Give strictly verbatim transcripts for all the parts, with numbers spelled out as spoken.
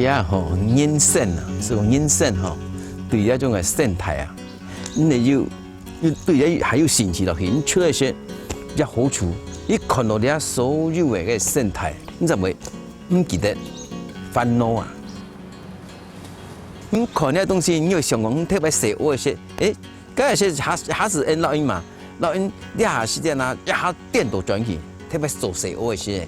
這吼，人生啊，係講人生吼，對這種个生態啊，你有，有對這還有興趣落去，你出來時，這好處，你看到這所有个个生態，你就會毋記得煩惱啊。你看這東西，你有想講，你特別細个時，誒，該係下下次恩老鷹嘛，老鷹這下時間啊，一下顛倒轉去，特別做細个時。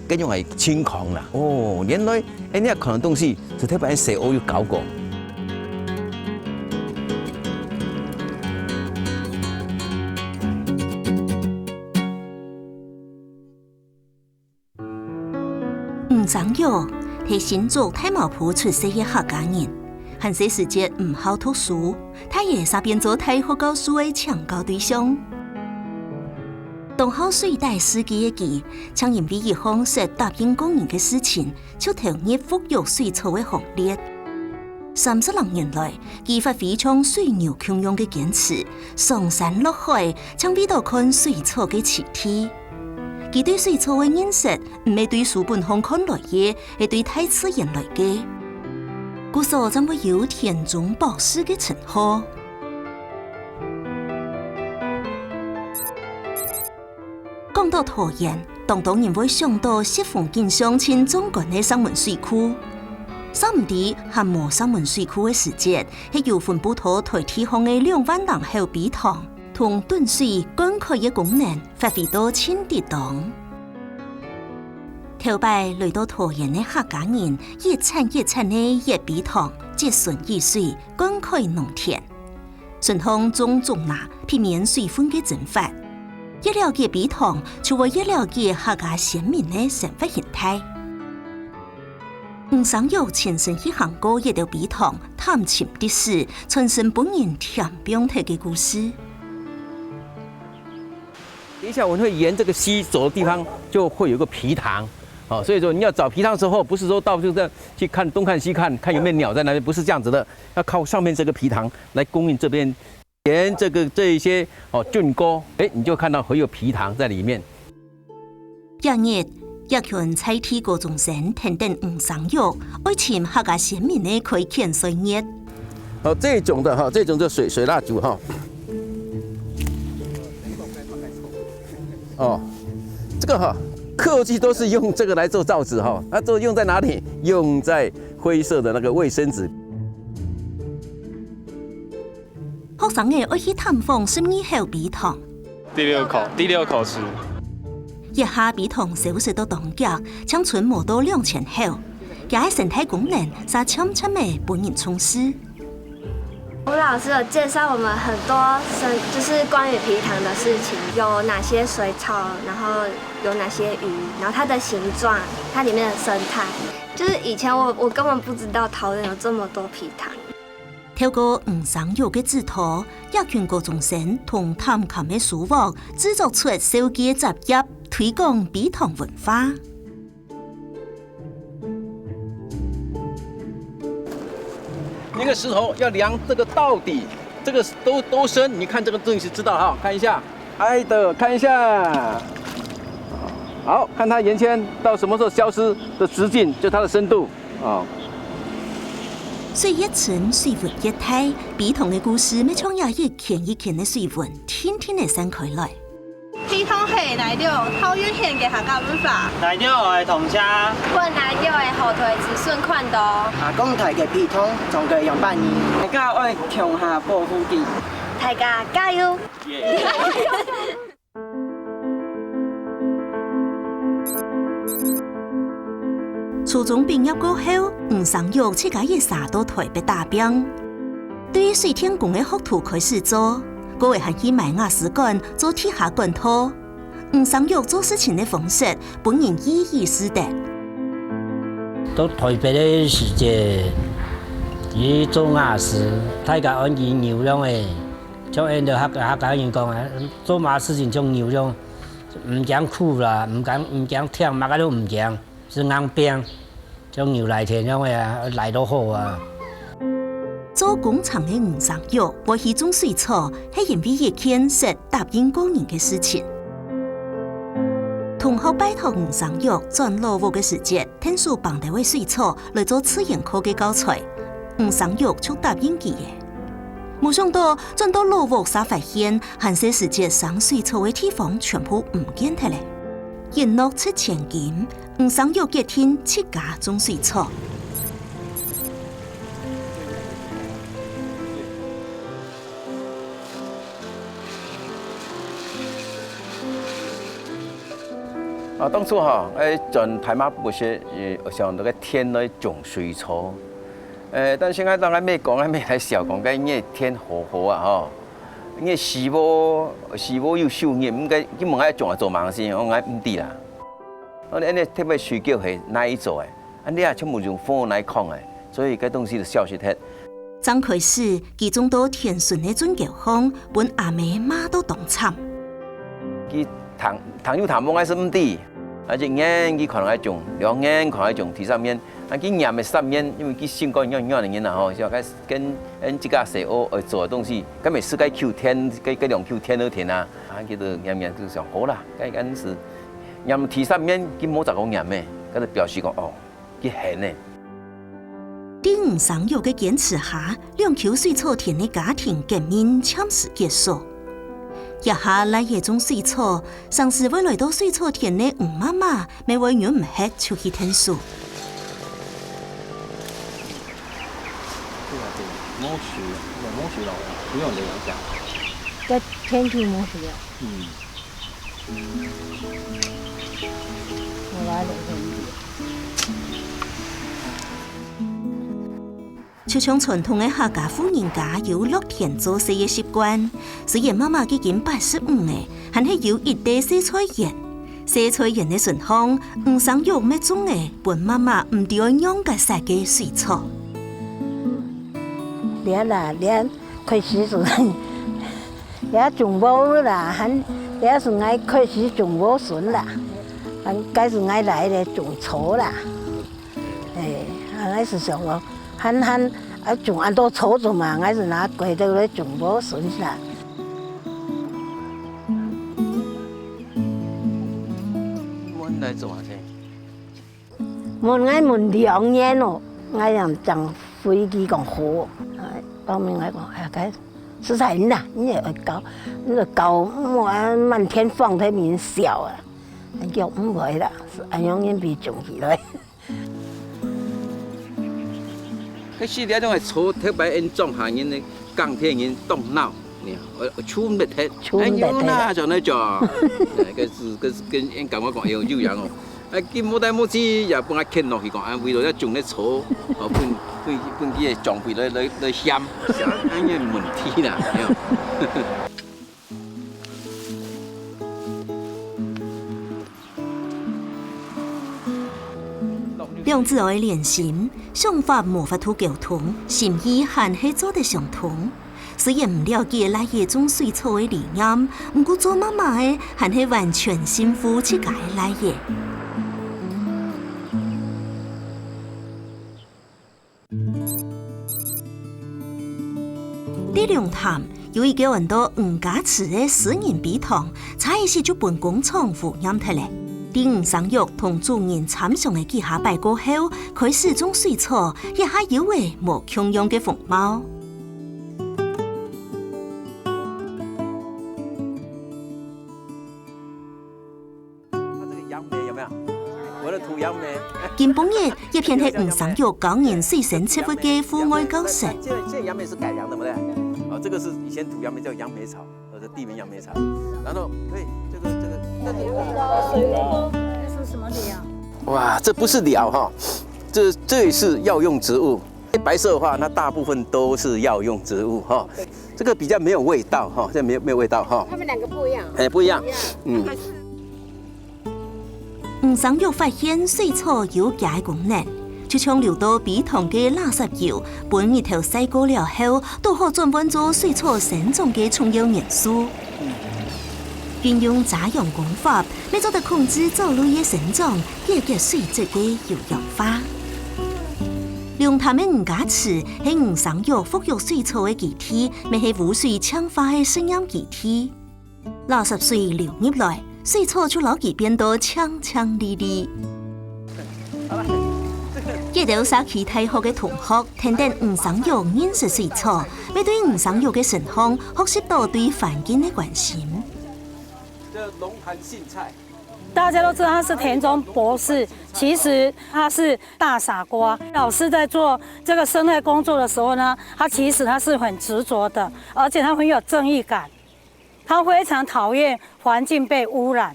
該種个情況啦。哦，原來，哎，你也可能東西係特別細个有搞過。吳生玉係新竹大茅埔出世个客家人，還細時節毋好讀書，大爺煞變做大學教授个請教對象。 當好水底試機个佢，正因為一項識答應過人个事情，就投入復育水草个行列。三十零年來，佢發揮像水牛共樣个堅持，上山落海，正為到看水草个棲地。佢對水草个認識，毋係對書本項看來个，係對大自然來个。故所正會有田中博士个稱號。 講到桃園，當多人會想到十分印象盡壯觀个石門水庫。煞毋知，還無石門水庫个時節，係有分布到大地項个兩萬零口陂塘，同囤水、灌溉个功能發揮到盡得當。頭擺來到桃園个客家人，一產一產个挖陂塘，節省雨水，灌溉農田。 順向種竹林，避免水分个蒸發。越了解陂塘，就會越了解客家先民个生活形態。吳生玉親身去行過一兜陂塘，探尋歷史，傳承分人添放忒个故事。 等一下我們會沿這個溪走的地方，就會有一個陂塘。哦，所以說你要找陂塘的時候，不是說到處這樣去看，東看西看，看有沒有鳥在那邊，不是這樣子的，要靠上面這個陂塘來供應這邊，沿這個，這一些，哦，圳溝，哎，你就看到會有陂塘在裡面。 這日，這群在地高中生跈等吳生玉，愛尋客家先民个開梘歲月。哦，這種的哈，這種就水，水蠟燭哈。哦，這個哈，過去都是用這個來做罩子哈，那都用在哪裡？用在灰色的那個衛生紙。 學生仔愛去探訪十二口陂塘。第六口，第六口是。這下陂塘消失到當遽，淨賰無到兩千口，佢个生態功能正漸漸仔分人重視。吳老師有介紹我們很多生，就是關於陂塘的事情，有哪些水草，然後有哪些魚，然後它的形狀，它裡面的生態，就是以前我，我根本不知道桃園有這麼多陂塘。 透過吳生玉个指導，這群高中生同探勘个書屋製作出手機个摺頁，推廣陂塘文化。那個石頭要量這個到底，這個多，多深，你看這個東西知道哈，看一下。 哎，對，看一下。好，看它原先到什麼時候消失的直徑，就它的深度啊。水越深，水溫越大，陂塘个故事乜像這一圈一圈个水紋，定定仔散開來。陂塘係哪兜桃園縣个客家文化？哪兜个同鄉？分哪兜个後代子孫看到？阿公大个陂塘，種个樣板呢？大家愛共下保護佢。大家加油！ 初中畢業過後，吳生玉自家一儕到臺北打拚。對水電工个學徒開始做，過後還去買瓦斯管做地下管道。吳生玉做事情个方式，分人一一識得。到臺北个時節，佢做瓦斯，大家安佢牛郎仔。 像𠊎兜客，客家人講啊，做麼个事情像牛郎，毋驚苦啦，毋驚，毋驚痛，麼个都毋驚，係硬拚，像牛犁田樣个啊，犁到好啊。做工程个吳生玉，會去種水草，係因為一件識答應過人个事情。同學拜託吳生玉轉老屋个時節，𢯭手挷兜个水草來做自然課个教材，吳生玉就答應佢了。無想到，轉到老屋嗄發現，還細時節生水草个地方全部毋見忒了。一諾七千金，吳生玉決定自家種水草。 啊，當初吼，𠊎轉大馬不時，呃，想到該田來種水草。呃，但是𠊎當𠊎姆講，𠊎姆還笑講，該你田好好啊吼，你時無，時無有收入，應該，你問𠊎種啊做麼个事，𠊎講𠊎毋知啦。𠊎講恁呢特別水果係哪一種誒？恁呢啊，全部用風來控誒，所以該東西就消失忒。 正開始，佢種到田脣个圳溝項，分阿姆罵到當慘。佢聽，聽有聽無，𠊎係毋知。啊，一年佢可能愛種，兩年可能愛種，第三年，啊，佢黏个三年，因為佢心肝軟軟个人啊吼，就該跟，跟自家細阿愛做个東西，該每次該求天，該，該兩求天都天啊，啊，佢就黏黏就想好啦，該，該係黏第三年，佢無再講黏个，該就表示講哦， 佢恨呢。在吳生玉个堅持下，兩坵水草田个家庭革命暫時結束。這下倈仔種水草，成時會來到水草田个吳媽媽，乜會忍毋核就去𢯭手。這個是毛水，毛水老虎，不用這樣講。該天氣毛水啊。嗯。 就像傳統个客家婦人家有落田做事个習慣，雖然媽媽已經八十五了，還係有一垤細菜園。細菜園个脣項，吳生玉乜種了分媽媽毋知愛仰結煞个水草。這啦，這開始係 這種禾啦，還，這係𠊎開始種禾脣啦，還該係𠊎來咧種草啦。哎，啊，𠊎係想講，還，還，啊，種恁多草做麼，𠊎係拿歸兜來種禾脣啦。問來做麼个？ 問𠊎問兩年哦，𠊎正，正回佢講好。啊，到尾𠊎講，哎呀，該實在啦，你也愛搞，你就搞，莫啊，滿天放在面笑啊。𠊎講毋會啦，係恁樣人被種起來。可是這種个草，特別𠊎莊下人呢，耕田人當惱。 你啊，呃，賰忒忒，賰忒忒。哎，有哪種那種？哎，該係，該係跟人講，𠊎講，哎喲，有影哦。哎，佢無代無誌也分𠊎牽落去講，哎，為了要種个草，哦，分，分，分佢个長輩來，來，來嫌，係恁樣問題啦，哎喲。兩子哀連心，想法無法度溝通，心意還係做得相通。雖然毋了解倈仔種水草个理念，毋過做媽媽个還係完全信服自家个倈仔。 在龍潭有一個安到吳家祠个私人陂塘，差一息就分工廠污染忒了。在吳生玉同主人參詳个幾下擺過後，開始種水草，這下又係無共樣个風貌。 它這個楊梅有沒有？我的土楊梅。今晡日，這片係吳生玉教人水生植物个戶外教室。現在，現在楊梅是改良的，對不對？哦，這個是以前土楊梅，叫楊梅草，呃，這地名楊梅草。然後，嘿，這個，這個，但是水果，這是什麼梨啊？哇，這不是梨哈，這，這也是藥用植物。 白色的話，那大部分都是藥用植物哈。這個比較沒有味道哈，這沒有，沒有味道哈。它們兩個不一樣。哎，不一樣。不一樣。嗯。吳生玉發現水草有厥个功能，就像流到陂塘个垃圾油，分日頭曬過了後，都好轉換做水草生長个重要元素。 運用遮陽光法，乜做得控制藻類个生長，解決水質个有氧化。龍潭个吳家祠係吳生玉復育水草个基地，乜係污水淨化个實驗基地。垃圾水流入來，水草就摎佢變到青青綠綠。一兜社區大學个同學，跈等吳生玉認識水草，也對吳生玉个身上學習到對環境个關心。這龍潭莧菜。大家都知道他是田中博士，其實他是大傻瓜。老師在做這個生態工作的時候呢，他其實他是很執著的，而且他很有正義感。 他非常討厭環境被污染，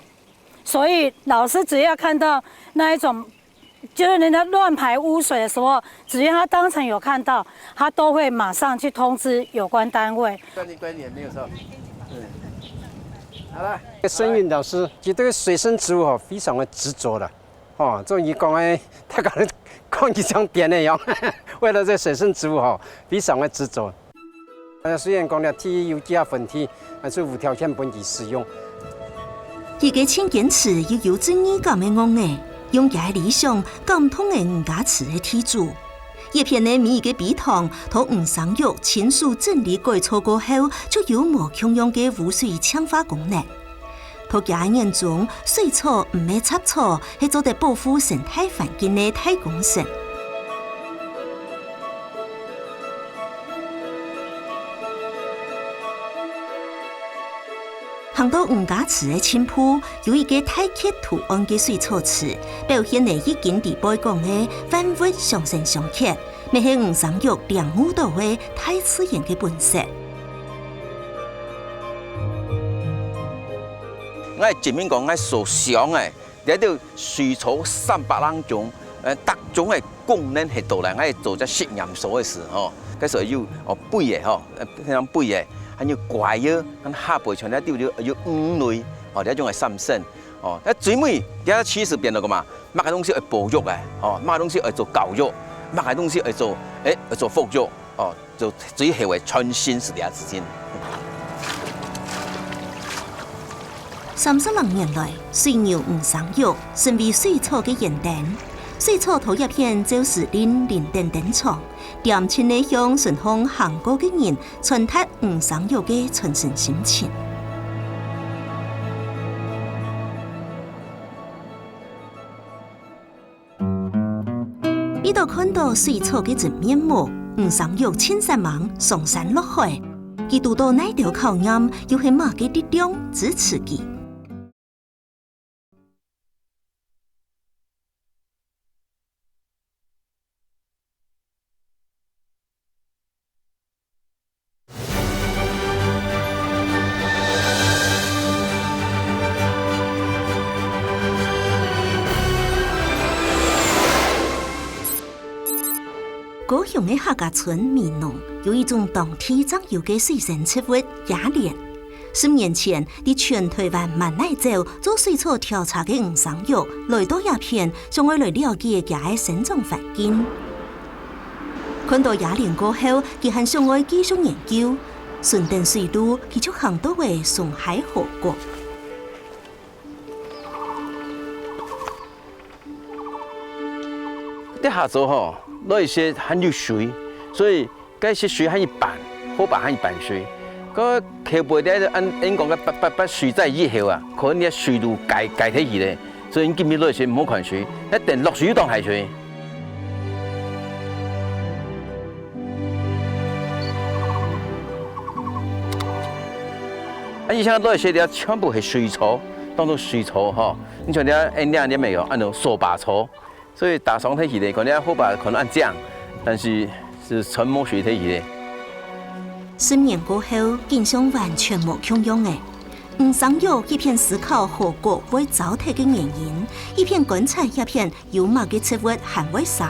所以老師只要看到那一種，就是人家亂排污水的時候，只要他當場有看到，他都會馬上去通知有關單位。關心關心，沒有錯。嗯，好了。孫韻老師，佢對水生植物吼非常的執著的，吼，終於講哎，大家都講佢像癲个樣，為了這水生植物吼，非常的執著。 呃，雖然講這地有幾下問題，但是無條件分佢使用。一個盡堅持又有正義感个戇仔，用厥个理想感動了吳家祠个地主。這片个每一個陂塘，都吳生玉親手整理改造過後，就有無共樣个污水淨化功能。 在厥个眼中，水草毋係雜草，係做得保護生態環境个大功臣。行到吳家祠个盡步，有一個大蠍圖案个水草池，表現了一經在背講个萬物相生相剋，乜係吳生玉領悟到个大自然个本色。 𠊎證明講，𠊎所想个，這兜水草三百零種，呃，逐種个功能係到來，𠊎做隻實驗所个時吼，該時候有，哦，飛个吼，呃，像飛个，還有怪个，跟下背像這兜有，有魚類，哦，這種个產生，哦，該最尾，這趨勢變到幹嘛？麼个東西愛保育个，哦，麼个東西愛做教育，麼个東西愛做，誒，愛做復育，哦。 就最後个傳承係這之間。三十零年來，水牛吳生玉成為水草个眼燈。水草在這片朝時令輪等登場，恬靜个向順風行過个人傳達吳生玉个傳承心情。 為著看到水草个真面目，吳生玉盡煞猛上山落海。佢堵到哪兜考驗，又係麼个力量支持佢？ 高雄个客家村美濃有一種當地正有个水生植物野蓮。十年前，在全台灣滿哪走做水草調查个吳生玉來到這片，想愛來了解厥个生長環境。 看到野蓮過後，佢還想愛繼續研究。順等水路，佢就行到了松溪河谷。這下做吼，落一些還有水，所以該些水還有板，河壩還有板水。該後背咧，恁，恁講个八，八，八水災以後啊，可能這水路改，改忒去咧。 所以你今日落水毋好看水，該等落水又當害水。啊，以前落水了，全部係水草，當做水草吼。你像這，哎，你看這沒有，安到掃把草，所以打爽忒去咧，可能河壩可能恁靚，但是係全無水忒去咧。十年過後，景象完全無共樣咧。 吳生玉一片思考河谷會燥忒个原因，一片觀察這片有麼个植物還會生。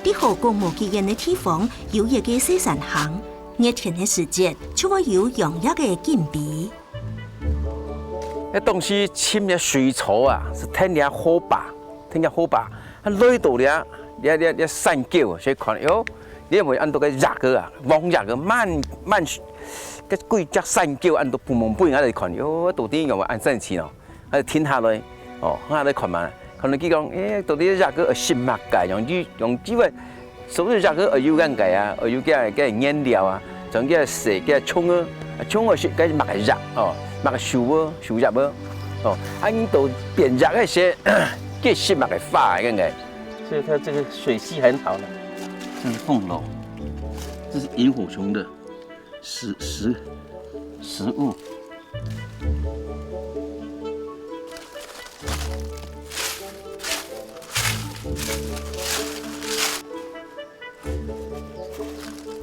在河谷無幾遠个地方，有一個細山坑，熱天个時節，就會有揚蝶个緊飛。 該當時尋這水草啊，係跈這河壩，跈這河壩，啊，來到這，這，這，這山腳，所以看，喲，你有無安到个蝶仔啊，黃蝶仔，滿，滿，該幾隻山腳安到濛濛濛，𠊎來看，喲，到底有無恁神奇哦？啊，停下來，哦，下來看嘛，看到佢講，誒，到底蝶仔愛食麼个，用佢，用佢个 所以蝶仔愛有恁个啊，愛有个，个原料啊，像个細个蟲仔，蟲仔食个麼个葉哦，麼个樹仔，樹葉仔哦，啊，你到變葉个時，佢食麼个花个个。所以它这个水系很好的，这是凤螺，这是萤火虫的食食食物。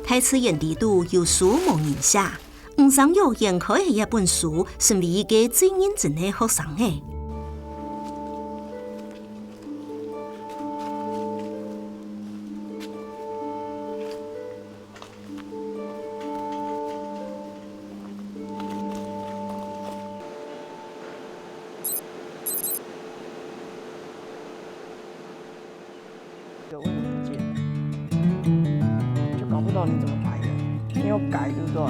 大自然裡肚有書無人寫，吳生玉掀開个一本書，成為一個最認真个學生仔。 有，为什么不见？就搞不懂你怎么排的，你有改对不对？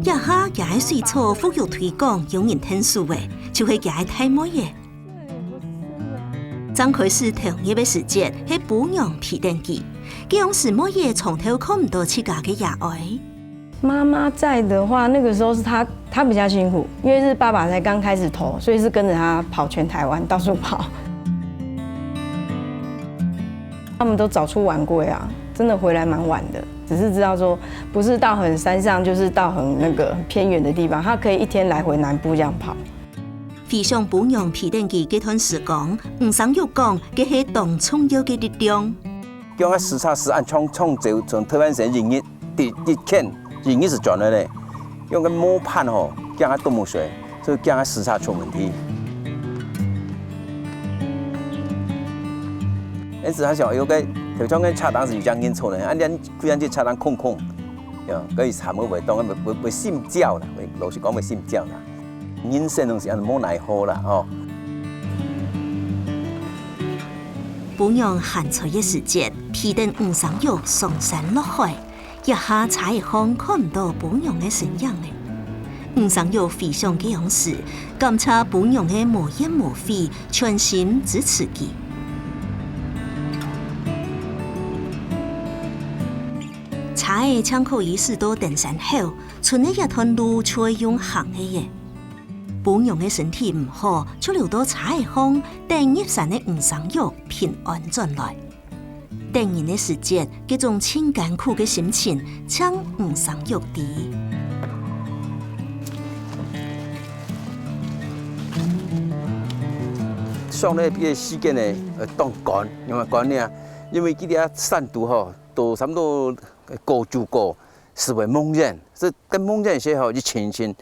這下佢个水草復育推廣有人𢯭手咧，就係佢个大妹仔。正開始投入个時節，係餔娘陪等佢，該央時妹仔長透看毋到自家个爺哀。 媽媽在的話，那個時候是她，她比較辛苦，因為是爸爸才剛開始投，所以是跟著他跑全台灣，到處跑。他們都早出晚歸啊，真的回來蠻晚的，只是知道說不是到很山上，就是到很那個很偏遠的地方，他可以一天來回南部這樣跑。回想餔娘陪等佢該段時光，吳生玉講，該係當重要个力量。 講个時差時間，從從朝從台灣先一日，第一天一日就轉來咧。用个毛拚吼，驚佢凍毋睡，所以驚个時差出問題。因此，佢想有个頭上个車頂係有隻人坐咧，啊，連雖然這車頂空空，呀，可以慘會會凍，會會會心焦啦，會老實講會心焦啦。人生攏係恁無奈何啦，吼。 餔娘閒在个時節，陪等吳生玉上山落海，這下車仔項看毋到餔娘个身影咧。吳生玉回想該央時，感謝餔娘个無怨無悔，全心支持佢。車仔正可以駛到登山口，賰个一段路就愛用行个咧。 餔娘个身體毋好，就留到車仔項，等入山个吳生玉平安轉來。等人个時節，該種盡艱苦个心情，淨吳生玉知。上个時間呢，呃，當趕，因為趕呢，因為佢兜山肚吼，都差不多過九個， 係會濛煙，係該濛煙時吼，一陣陣，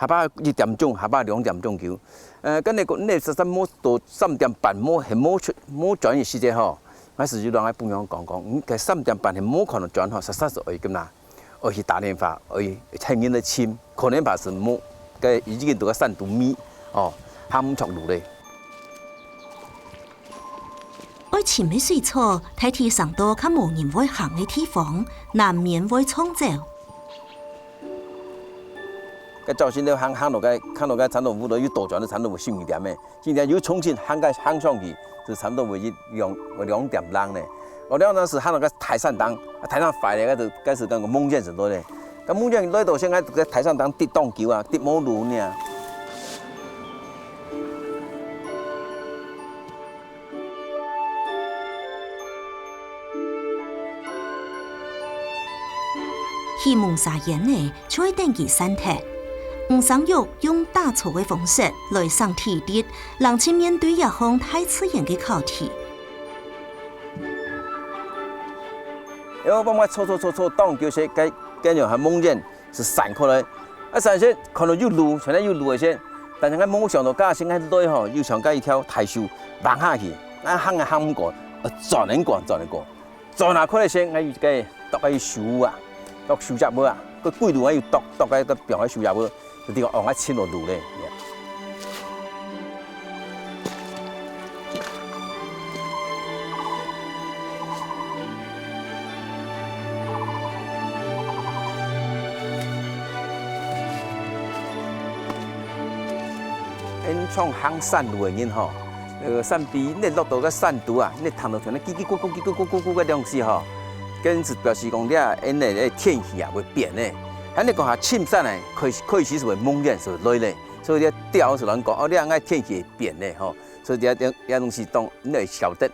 下晡一點鐘，下晡兩點鐘久。呃，該你你實在無到三點半，無，還無出，無轉个時節吼，𠊎就有同𠊎餔娘講講，嗯，該三點半還無看到轉吼，實在係愛緊啦，愛去打電話，愛去尋人來尋，可能怕係無，該已經到該山肚尾，哦，行毋著路咧。 愛尋个水草，大體生到較無人會行个地方，難免會撞走。該朝晨你行，行到該，行到該山肚尾肚，又倒轉个山肚尾十二點个，今天又重新行該，行上去，就差不多會一兩，會兩點零呢。哦，兩點時行到該大山頂，啊，大山壞咧，該就，該就講个濛煙真多咧。該濛煙來到現在，該大山頂跌當久啊，跌無路呢。 起濛沙煙呢，就愛等佢散忒。吳生玉用打草个方式來省體力，冷靜面對這項大自然个考題。哎喲，幫𠊎搓搓搓搓，當久勢，該，該樣還濛煙。 係散開來。啊，散勢看到有路，全係有路个時，但是𠊎無想到，該時𠊎來吼，又像該一條大樹橫下去，𠊎行也行毋過，呃，轉也轉，轉也過，轉啊開个時，𠊎又該剁該樹啊，剁樹葉仔啊，該幾路𠊎又剁，剁該該放該樹葉仔，就知講，哦，𠊎尋到路咧。 𫣆像行山路个人吼，呃，山邊你落到个山肚啊，你聽到像嘰嘰咕咕、嘰咕咕咕咕个東西吼，該就表示講這恁呢个天氣啊會變呢。恁呢講下深山呢，開始開始就會濛煙就會來咧，所以這鳥就亂講，哦，這恁呢天氣會變呢吼，所以這這這東西當你會曉得。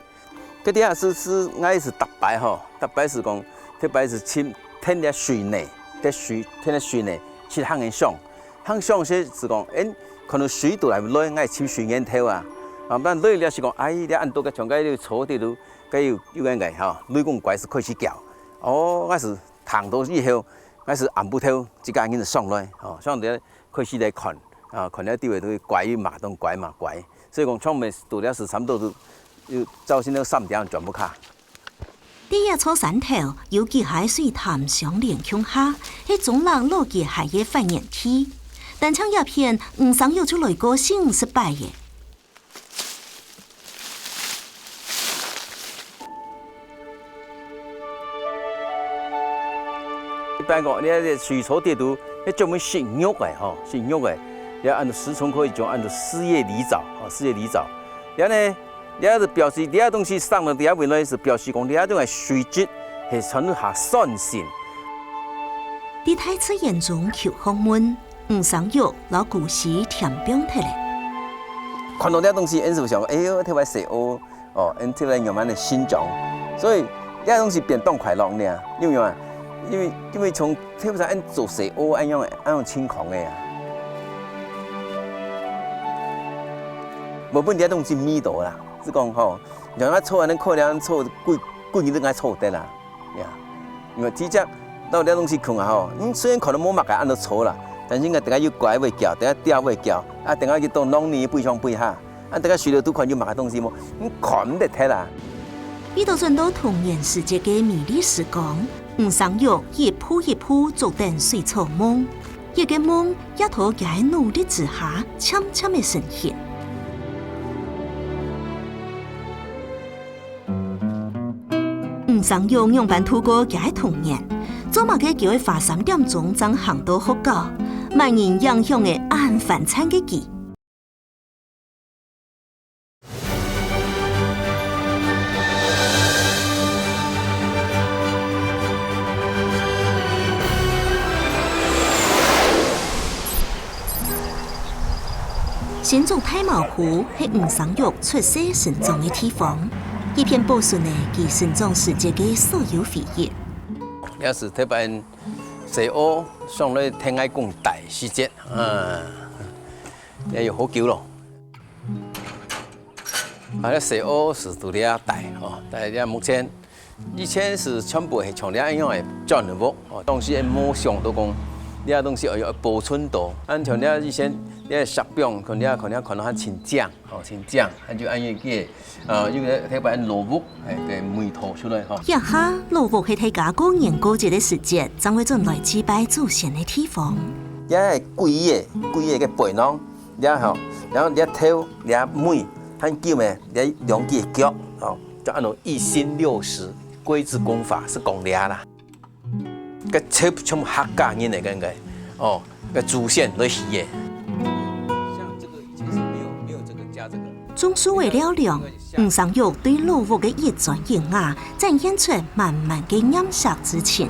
該這係係𠊎係逐擺吼，逐擺係講，逐擺係尋跈這水泥，在水跈這水泥去行个想，行想係係講，誒，看到水都來來，𠊎尋水源頭啊，啊，但來了係講，哎，這恁多个像該草地都，該有有个个吼，雷公怪係開始叫，哦，𠊎係 聽到以後，𠊎係暗晡頭自家人就上來，吼，上來開始來看，啊，看了地位都怪嘛，當怪嘛怪。所以講，像每到了係差不多都有朝晨到三點全部下。在這座山頭，有幾下水潭相連共下，係中壢老街下个發源地。單淨這片，吳生玉就來過四五十擺了。 一般講，你看這水草底肚，那專門食肉个吼，食肉个，也安到食蟲可以講安到四葉梨藻，吼，四葉梨藻。然後呢，這就表示這東西生到這位呢，是表示講這種个水質係算下酸性。在大自然中求學問，吳生玉摎故事添放忒了。看到這東西，人就想，哎喲，特別細哦。 哦，恁特別樣般个生長。所以這東西變當快樂呢，因為啊，因為因為從特別係恁做事哦，恁樣恁樣情況个啊。無分這東西味道啦，係講吼，像𠊎坐恁可憐坐幾幾日都𠊎坐得啦。 呀，因為直接到這東西看啊吼，嗯，雖然可能無麼个安到草啦，但是應該等下有怪會叫，等下鳥會叫，啊，等下去到農田背上背下，啊，等下水流都看有麼个東西無，你看毋得忒啦。為著轉到童年時節个美麗時光，吳生玉一步一步做等水草夢，一個夢也在厥个努力之下，漸漸个成型。 吳生玉仰般度過厥个童年？做麼个佢愛花三點鐘正行到學校？麼人影響个恁歡燦个佢？ 新竹大茅埔係吳生玉出世成長个地方，一片保存了佢成長時節个所有回憶。這係特別細阿上來跈𠊎公戴時節，啊，也有好久咯。啊，這細阿係在這戴吼，戴這目前 以前係全部係像這樣个磚屋，哦，當時也無想到講，這東西愛愛保存到。恁像這以前，這石板，看這看這看到還真靚，哦，真靚，還就恁樣个，呃，有个特別老屋，哎，个味道出來吼。這下老屋係大家過年過節个時節，正會轉來祭拜祖先个地方。這係跪个跪个个背囊， 這吼，然後這頭、這尾，還有咩，這兩隻腳，吼，就安到一心六十，跪姿功法係講這啦。該全部客家人个該个，哦，該祖先來起个。像這個以前是沒有沒有這個加這個。種樹个尞涼，吳生玉對老屋个一磚一瓦展現出滿滿个念惜之情。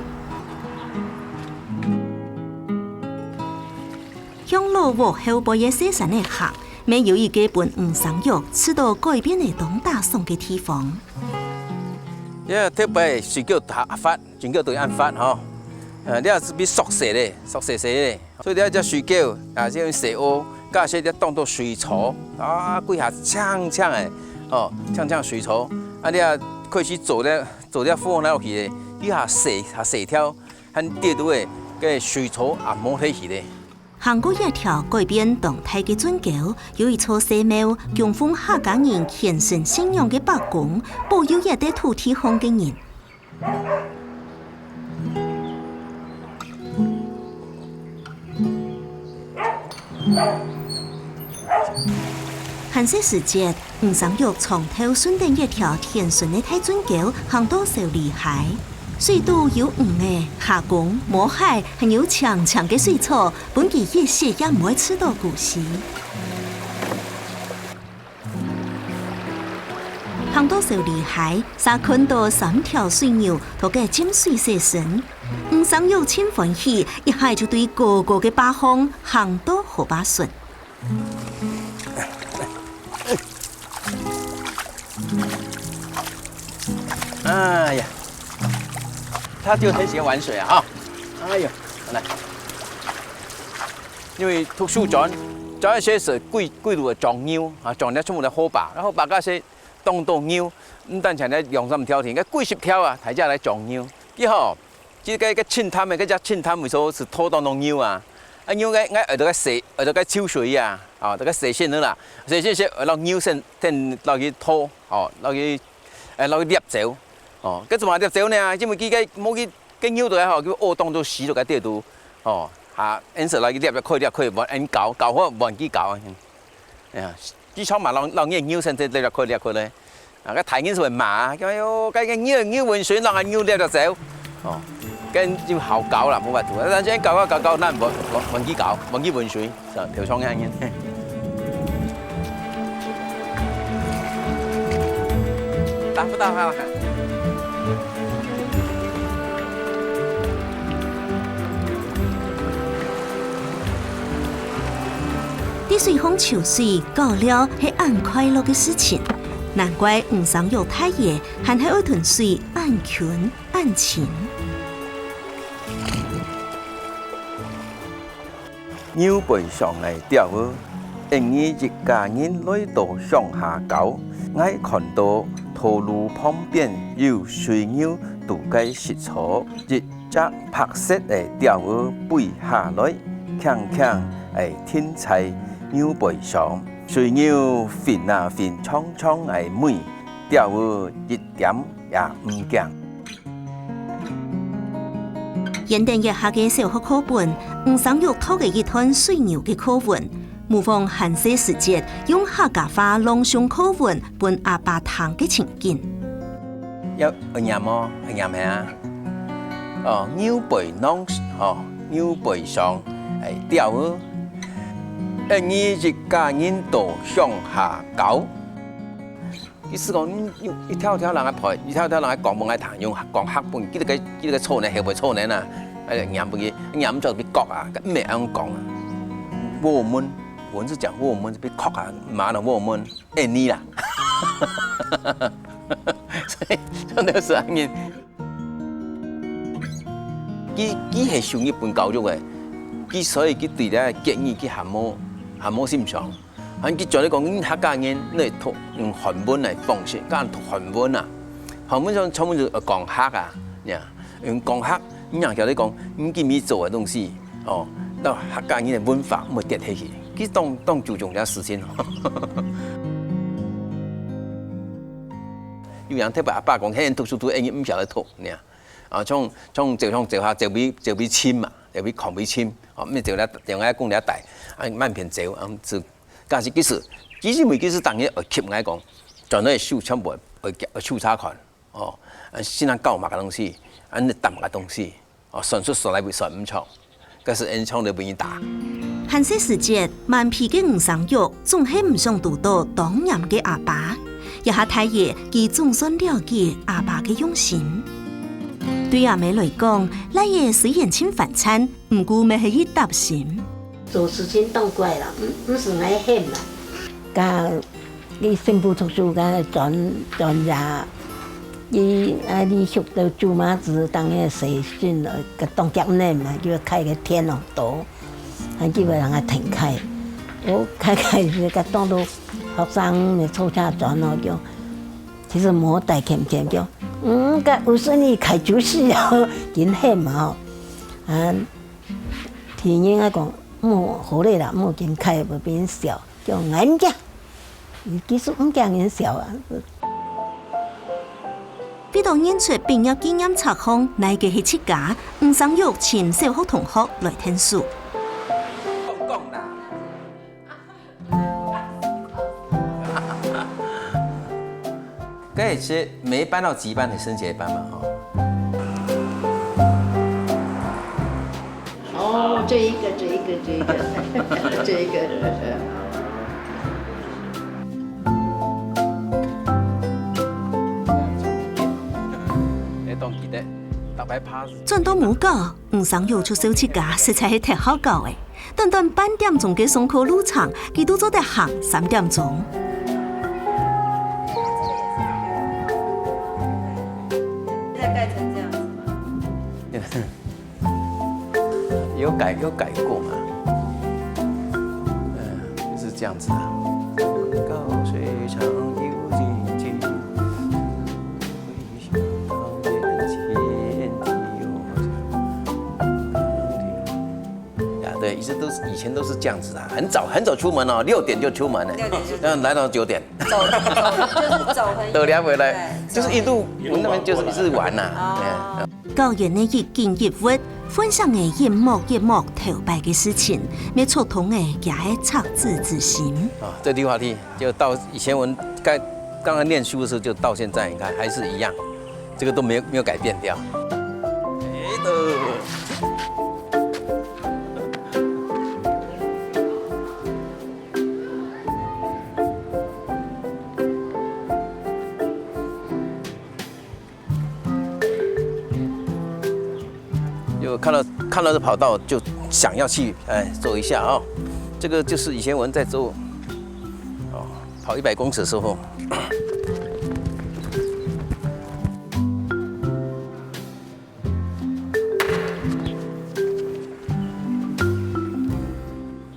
向老屋後背个細山仔行，乜有一個分吳生玉試著改變个當打爽个地方。這特別水溝大發，水溝都恁發吼。呃，這係比縮細咧，縮細細咧。所以這隻水溝啊，這用細挖，加上這當多水草啊，歸下青青个，哦，青青水草。啊，你啊，開始做這做這火來落去咧，一下細下細條，還跌到个，該水草也無忒去咧。 行過這條改變當大个圳溝，有一座細廟，供奉客家人虔誠信仰个伯公，保佑這塊土地項个人。還細時節，吳生玉長透順等這條天順个大圳溝，行到愁離鞋。水肚有魚仔、蝦公、毛蟹，還有青青个水草， 分佢一息也毋會試著孤栖。行到手裡海，煞看到三條水牛在該浸水洗身。吳生玉盡歡喜，一下就對高高个壩項行到河壩脣。哎呀，他就很喜歡玩水啊，哈。哎呦，來。因為讀書轉，轉一些是歸，歸路个種牛啊，種了全部个河壩，然後把那些當多牛，毋單淨來兩三條田，該幾十條啊，大家來種牛。以後，這个，个清潭个，个只清潭位所是拖當多牛啊，啊，牛个，个耳朵个洗，耳朵个抽水啊，啊，這个洗身个啦，洗身是，呃，讓牛身，等落去拖，哦，落去，呃，落去掠走，哦，該怎麼掠走呢？因為佢个，無佢，个牛都還好，佢屙當多屎落該地肚，哦，啊，因此落去掠，掠開，掠開，換人搞，搞好，換佢搞啊。 哎呀，佢常嘛，老，老年牛身體掠來看，掠看咧。啊，个大人就會罵啊，講：「哎喲，該个牛，牛搵水，讓人牛掠得走。」哦，跟就好搞啦，無法度。但是搞搞搞搞，那換，換，換佢搞，換佢搵水，是吧？條蟲个人。打不到他了。 在水項泅水、搞尞係恁快樂个事情，難怪吳生玉大爺還係愛同水恁近恁親。牛背上个鳥仔，𠊎等一家人來到鄉下搞，𠊎看到道路旁邊有水牛在該食草，一 隻白色个鳥仔飛下來，輕輕个停在牛背上。水牛拂啊拂長長个尾，鳥仔一點也毋驚。原定一下个小學課本，吳生玉擇个一段水牛个課文，模仿還細時節用客家話朗誦課文分阿爸聽个情景。 愛，愛唸哦，愛唸係啊。哦，牛背囊，哦，牛背上，哎，鳥仔，𠊎等一家人到鄉下搞。意思講，你，你一條條人个陪，一條條人个講分𠊎聽，用講客本，佢个，佢个錯呢，係毋係錯呢啊？哎，唸分佢，唸毋著分佢覺啊，毋係恁樣講啊。我們，我們是講我們，被確啊，罵了我們。 恁呢啦。所以，真的是恁呢。佢，佢係受日本教育个，佢所以佢對這个國語佢還無，還無欣賞。還佢做得講，你客家人，你讀用漢文个方式，教人讀漢文啊。漢文上全部就講客啊，呀。 用講客，你人曉得講，你今日做个東西，哦，到客家人个文化毋會跌下去，佢當，當注重這事情哦。有人特別阿爸講，嘿，讀書讀，哎，你毋曉得讀，你啊，啊，像，像走上走下，走尾，走尾深嘛，走尾看尾深，哦，毋係走了，走了講了大，啊，慢片走，啊，就，但是其實，其實每其實當然會吸引來講，轉來手全部會，會，會手查看。 哦，啊，先生教麼个東西，恁呢答麼个東西，哦，算術算來會算毋著，該係𠊎等唱得分佢打。還細時節，蠻皮个吳生玉總係毋想堵到當嚴个阿爸。這下大了，佢總算了解阿爸个用心。對阿姆來講，倈仔雖然盡煩產，毋過乜係一搭心。做事情當乖啦，毋，毋使𠊎喊啦。該 佢新婦讀書个轉，轉呀，佢啊，你熟到舅媽子當个洗身，个當腳呢嘛，就開个田哦，多，還叫人家停開。哦，開開時个當多學生呢，坐車轉哦，叫，其實無帶錢錢叫，嗯，該有生意開就是哦，緊喊嘛哦，啊，天人啊講，莫好咧啦，莫緊開，會變小。 叫𠊎毋驚，其實毋驚人笑啊。為到印出畢業紀念冊項哪個係自家，吳生玉請小學同學來𢯭手。講講啦。該係每班到幾班的升學班嘛，吼。哦，這一個，這一個，這一個，這一個。當記得，逐擺拍。轉到母校，吳生玉就笑自家實在係忒好搞了。短短半點鐘个上課路程，佢都做得行三點鐘。再蓋成這樣子嗎？有改有改過嘛？嗯，就是這樣子啊。高水長流進進。 呀，對，一直都是以前都是這樣子的，很早很早出門哦，六點就出門了，六點就出門。那來到九點，走走就是走很遠，都聊回來，對，就是一路走很遠。我那邊就是一直玩呐。哦。對。教員个一景一物，分享个一幕一幕頭擺个事情，乜觸動个佢个赤子之心。啊，這綠化地就到以前我們剛剛剛念書的時候，就到現在，你看還是一樣。 這個都沒有沒有改變掉。哎，都。就看到看到這跑道就想要去哎走一下哦。這個就是以前我們在做哦跑一百公尺的時候。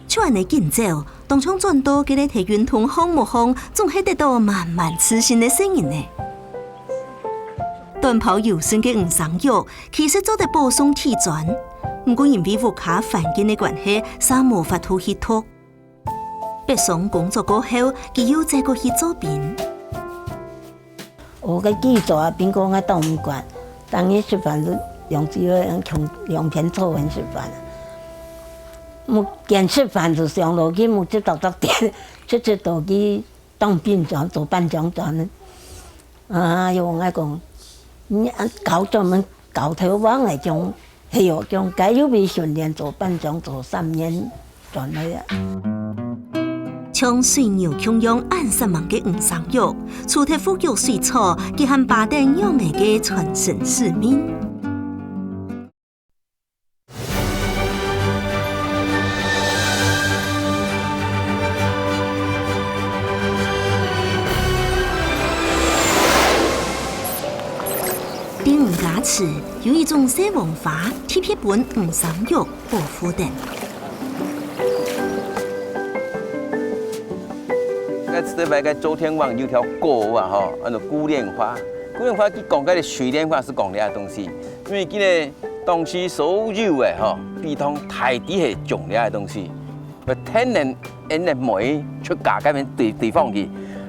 就恁仔緊走，當像轉到該个在運動項目項，總係得到滿滿自信个細人仔。短跑有成个吳生玉，其實做得保送體專，毋過因為屋下環境个關係，嗄無法度去讀。 北上工作過後，佢又再過去做兵。學个技術啊，兵哥𠊎當毋慣，逐日食飯就用這个兩，兩片做分食飯。目見食飯就想落去，目汁涿涿滴，直直落去當兵轉，做班長轉。 啊，又𠊎講，你恁搞專門搞頭王个種，係哦，種該又被訓練做班長做三年轉來啊。像水牛共樣恁煞猛个吳生玉，除忒復育水草，佢還把等養仔个傳承使命。 在吳家祠有一種細黃花，特別分吳生玉保護等。該這擺个周天旺有條歌啊，吼，安到孤戀花。孤戀花，佢講該个水蓮花係講這个東西，因為佢个 當時所有个吼，比當大地係種這个東西，會天然因為無出價該片地地方去。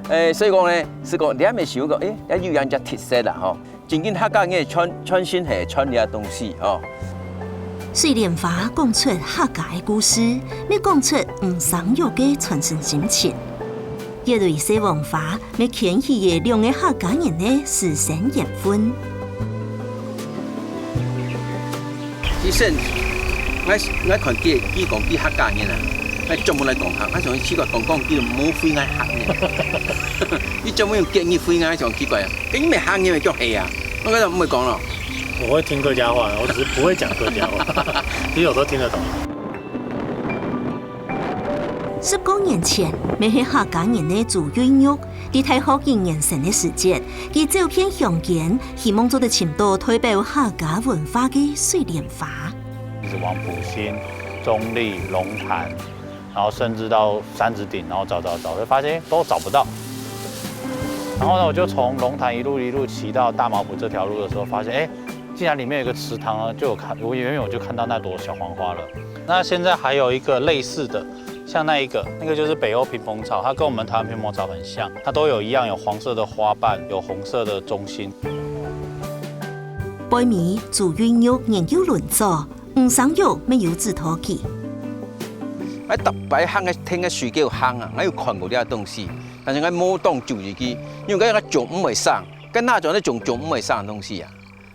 誒，所以講呢，係講這也想講，誒，也有恁隻特色啦吼。正經客家人傳傳承係傳這東西吼。水蓮花講出客家个故事，也講出吳生玉个傳承心情。 這蕊細黃花，乜牽起了兩个客家人个師生緣分。其實，𠊎𠊎看佢佢講佢客家人啊，𠊎專門來講客，𠊎想奇怪講講佢無會𠊎客呢。佢專門用國語會𠊎，想奇怪啊，佢毋係客人，佢講係啊，𠊎講毋會講咯。我會聽客家話，我只是不會講客家話，其實有時候聽得懂。 十過年前，乜係客家人个朱瑞玉，在大學一年生个時節，佢走遍鄉間，希望做得尋到代表客家文化个水蓮花。一直往埔心、中壢、龍潭，然後甚至到三直頂，然後找找找，就發現都找不到。然後呢，我就從龍潭一路一路騎到大茅埔這條路的時候，發現，哎，竟然裡面有一個池塘呢，就有看，我遠遠我就看到那朵小黃花了。那現在還有一個類似的，像那一個，那個就是北歐萍蓬草，它跟我們台灣萍蓬草很像，它都有一樣有黃色的花瓣，有紅色的中心。背尾朱瑞玉年幼輪作，吳生玉乜有指導佢。𠊎逐擺行个，跈个水溝行啊，𠊎有看過這東西，但是𠊎無當注意佢，因為𠊎𠊎種毋會生，該哪種咧種種毋會生个東西啊，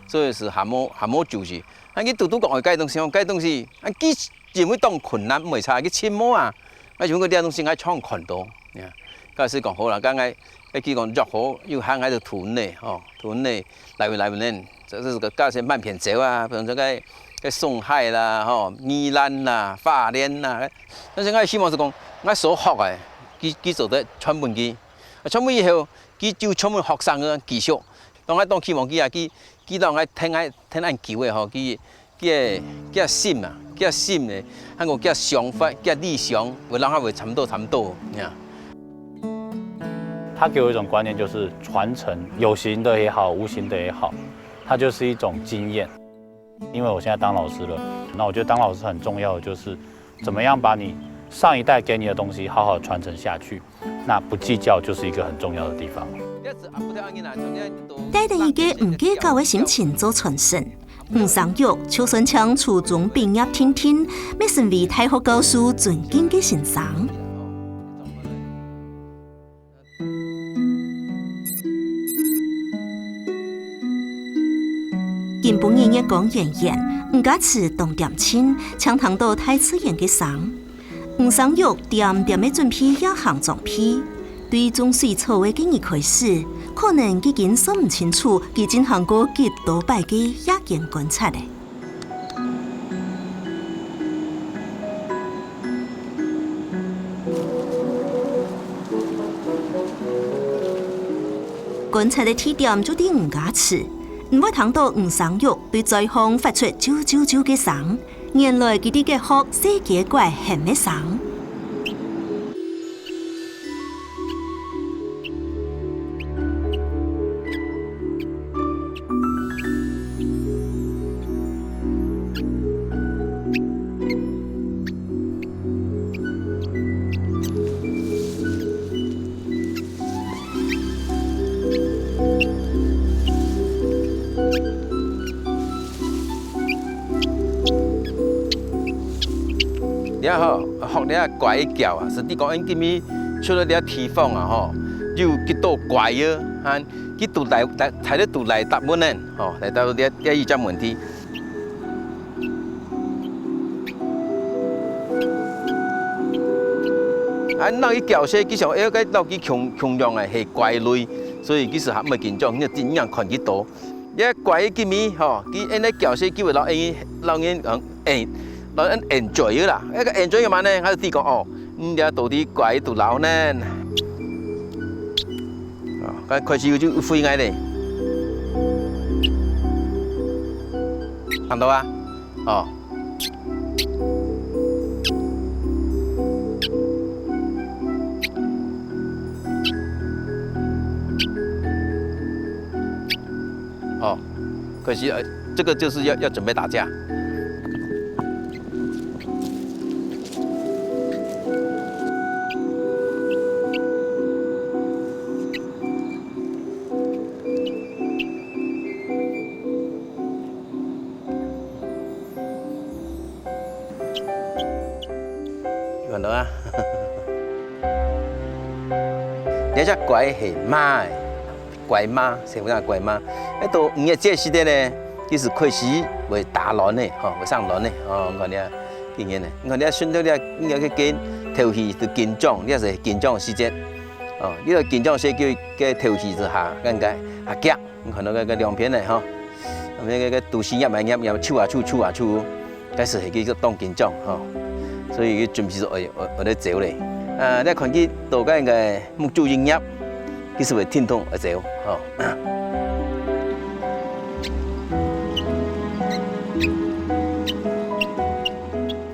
所以係還無還無注意。啊，佢堵堵講，哦，該東西，哦，該東西，啊，佢 因為當困難，毋會差，佢尋無啊。𠊎想講這東西𠊎常看到，呀，該係講好啦，該𠊎 該佢講約好，又喊𠊎兜渡呢，吼，渡呢，來回來回呢，這這个價錢慢片走啊，比如說該該松海啦，吼，宜蘭啦，花蓮啦，但是𠊎希望係講，𠊎所學个，佢佢做得傳分佢，傳分以後，佢就傳分學生个繼續。當𠊎當希望佢啊，佢佢當𠊎聽𠊎聽恁久个吼，佢 佢个佢个心啊，佢个心呢，還有佢个想法，佢个理想，會讓佢會差不多差不多，呀。他给我一种观念，就是传承，有形的也好，无形的也好，它就是一种经验。因为我现在当老师了，那我觉得当老师很重要的就是怎么样把你上一代给你的东西好好传承下去。 那不计较就是一个很重要的地方。帶等一个毋計較个心情做傳承。吳生玉就算像初中畢業定定，乜成為大學教授尊敬个先生。今晡日月光圓圓，吳家祠當恬靜，淨聽到大自然个聲。 吳生玉恬恬仔準備夜行裝備，對種水草个今日開始，可能已經算毋清楚佢進行過幾多擺个夜間觀察了。觀察个地點就在吳家祠，毋會聽到吳生玉對嘴項發出啾啾啾个聲。 原來佢在該學細雞怪喊个聲。 這吼，學這乖个叫啊，係你講𠊎今日出來這地方啊吼，有幾多乖个，啊，佢都來來，在這都來答問呢，吼，來到這這一隻問題。啊，那佢叫聲，佢想，哎，該老佢共共樣个係乖類，所以其實還毋會緊張，你真正看佢多。 這乖个kimi吼，佢恁呢搞事，佢會老人老人嗯，哎，老人 enjoy 个啦。該个 enjoy 个嘛呢，還係知講哦，你這到底乖到老呢？哦，該開始有就飛𠊎咧。看到啊？哦。 哦，可惜呃，这个就是要要准备打架。有看到啊？這隻乖係媽个。 乖媽，成為人乖媽。該到五月節時節呢，佢就開始會打卵呢，吼，會生卵呢，哦，你看這，今年呢，你看這順著這，你看該根頭皮都緊張，這係緊張个時節，哦，你看緊張時節，該頭皮就下，該該下夾，你看到該該兩片呢，吼，兩片該該肚臍夾埋夾夾，抽啊抽，抽啊抽。 該時係佢當緊張吼，所以佢準備就愛愛愛來走咧。啊，你看佢到該个目珠一夾，佢就會停動愛走吼。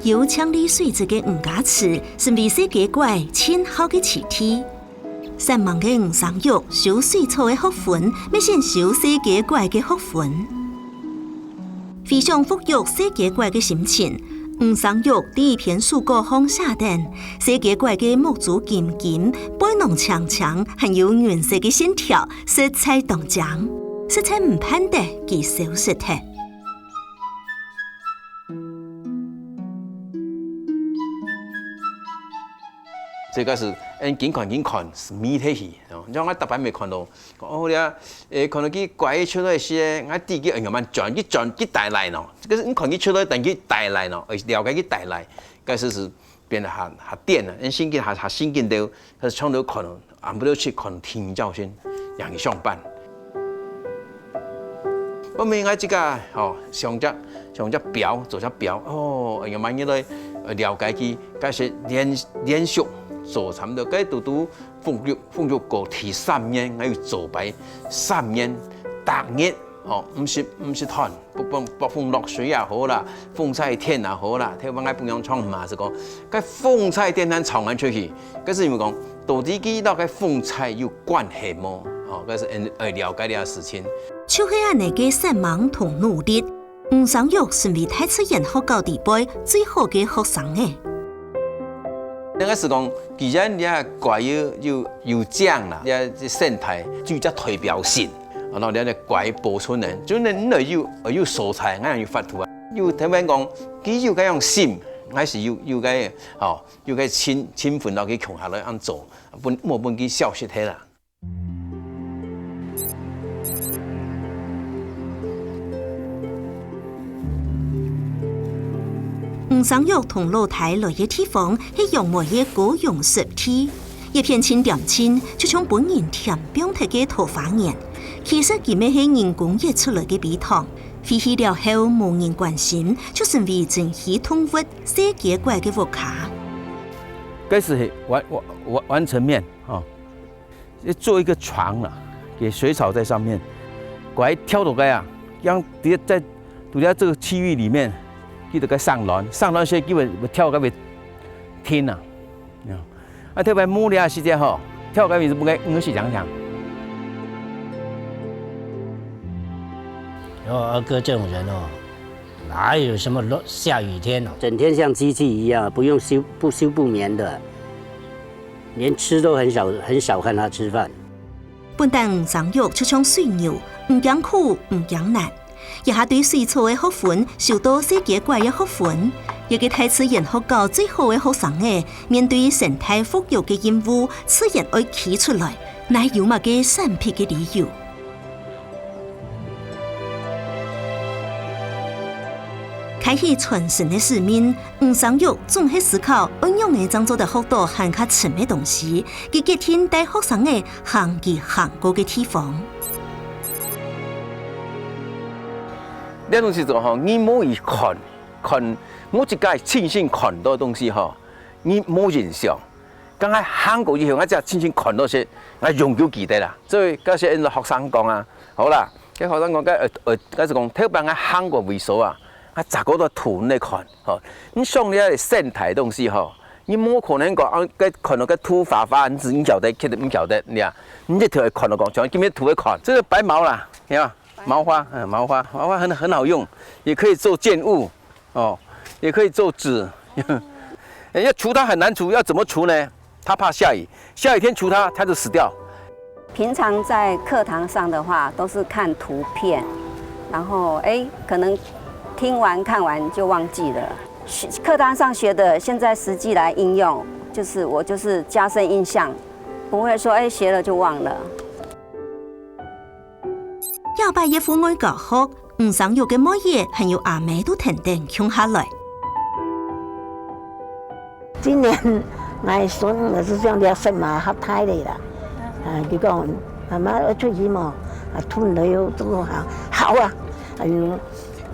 有淨俐水質个吳家祠，成為細雞乖盡好个棲地。 煞猛个吳生玉，修水草个學分，乜先修細雞乖个學分。非常復育細雞乖个心情，吳生玉在一篇手稿項寫等，細雞乖个目珠金金，背囊青青，還有銀色个線條，實在當靚，實在毋盼得佢消失忒。 所以該時，嗯，緊看緊看，係迷忒去，哦，像𠊎逐擺乜看到，哦，這，誒，看到佢乖出來時，𠊎知佢愛慢慢轉，佢轉，佢帶來喏。這个係你看佢出來，等佢帶來喏，愛了解佢帶來，該時係變得較較癲啊，因為聖經較較聖經兜，佢常常看，暗晡頭去看天照先，讓佢上班。我們愛自家吼，想隻想隻表，做隻表，哦，哎呀，慢慢來呃了解佢，該係連連續做差不多，該堵堵風雨風雨過第三年，𠊎又做擺三年，逐日。 哦，毋係毋係斷，不不暴風落水也好啦，風曬天也好啦，頭擺𠊎分人唱嘛係講，該風曬天還唱恁出去，該係因為講，到底佢摎該風颱有關係無？哦，該係愛了解這个事情。就係恁呢个煞猛同努力，吳生玉成為大自然學校裡背最好个學生仔。應該係講，既然這个怪有有有獎啦，這這生態最佳代表性。 然後了解保存呢，就恁樣有有素材，恁樣有法度啊。有聽人講，佢有該樣心，還係有有該吼，有該情情分落去共下來恁做，分莫分佢消失忒啦。 吳生玉同老弟來个地方係楊梅个高陽濕地，一片盡恬靜，就像分人添放忒个桃花源。其實佢乜係人工挖出來个陂塘，廢棄了後無人關心，就成為珍稀動物細雞怪个屋下。該係完完完完成面哦。 做一個床啊，給水草在上面，怪跳到該啊，讓在在堵在這個區域裡面，佢就該上卵，上卵時佢會會跳該會停啊，啊特別母的啊時節吼，跳該會毋該毋係強強。然後阿哥這種人哦，哪有什麼落下雨天哦？整天像機器一樣，不用休不休不眠的，连吃都很少很少看他吃饭。本旦吳生玉就像水牛，毋驚苦，毋驚難。這下對水草个學分，修到世界怪个學分。這个大自然學校最好个學生仔，面對生態復育个任務，自然愛企出來，哪有麼个閃避个理由？ 開始傳承个使命，吳生玉總係思考愛仰仔正做得學到還較深个東西，佢決定帶學生仔行佢行過个地方。這東西做吼，你無去看，看，無自家親身看到个東西吼，你無印象。 剛剛行過以後，𠊎只親身看到係，𠊎永久記得啦。所以該時𠊎學生講啊，好啦，該學生講，該呃呃，該係講頭擺𠊎行過位所啊，𠊎逐個都圖來看，吼。你想你个生態東西吼，你無可能講啊，該看到該圖花花，你只你曉得，其實毋曉得，你啊，你一定愛看到講，像今日圖來看，這個白毛啦，係吧？毛花，嗯，毛花，毛花很很好用，也可以做建物。 哦，也可以做紙。哎，要除它很难除，要怎么除呢？它怕下雨，下雨天除它，它就死掉。平常在课堂上的话，都是看图片，然后哎，可能听完看完就忘记了。学课堂上学的，现在实际来应用，就是我就是加深印象，不会说哎学了就忘了。 這擺个戶外教學，吳生玉个妹仔還有阿姆都跈等共下來。今年𠊎孫仔就像這色馬較大了啦，啊，佢講媽媽愛出去無？啊，吞了又做好，好啊，哎喲，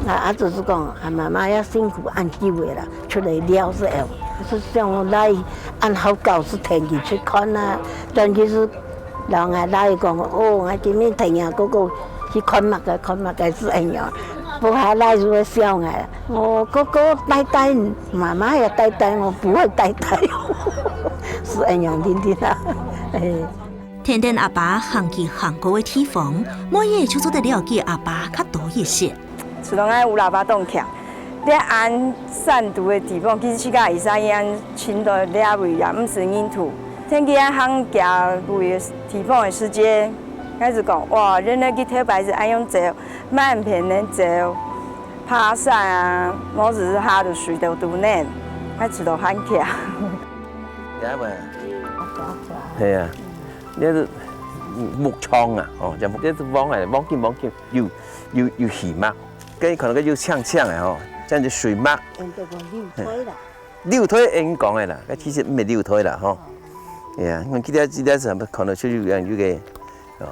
啊，啊，就是講啊，媽媽也辛苦恁久了啦，出來尞時候，就像來恁好搞，就跈佢出看啊，但其實 摎𠊎倈仔講：「哦，𠊎今日跈若哥哥去看麼个看麼个」，就恁樣。不過倈仔就會笑𠊎：「哦，哥哥呆呆，媽媽也呆呆，我不會呆呆。」就恁樣定定啊。嘿。跈等阿爸行佢行過个地方，妹仔就做得了解阿爸較多一息。 自動愛有喇叭當強。這恁山肚个地方，其實自家會使恁尋到這位也毋使認路。天氣恁行，行位个地方个時節，𠊎就講：「哇，原來佢頭擺係恁樣走，慢慢仔走，爬山啊，無時下就睡到肚內，𠊎自動還強。」了解。係啊，這係木窗啊，哦，這這係黃个，黃金黃金，有有有喜嘛。 該看到該就青青个吼，這樣就水墨。人都講溜水啦。六代人講个啦，該其實毋係六代啦吼。哎呀，你看這條這條是看到出去有有个，哦，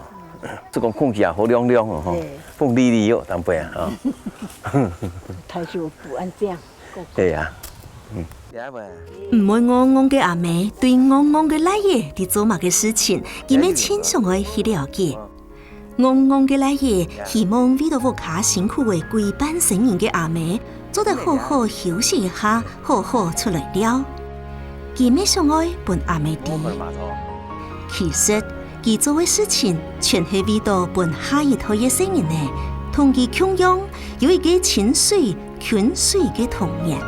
這講空氣啊，好涼涼哦吼，風利利哦，當背啊，哦。大丈夫恁樣。哎呀，嗯。毋會戇戇个阿姆對戇戇个倈仔在做麼个事情，佢乜盡想愛去了解。 戇戇个倈仔希望為著屋下辛苦个歸半生人个阿姆，做得好好休息一下，好好出來尞。佢乜想愛分阿姆知，其實佢做个事情全係為著分下一代个細人仔，同佢共樣有一個親水近水个童年。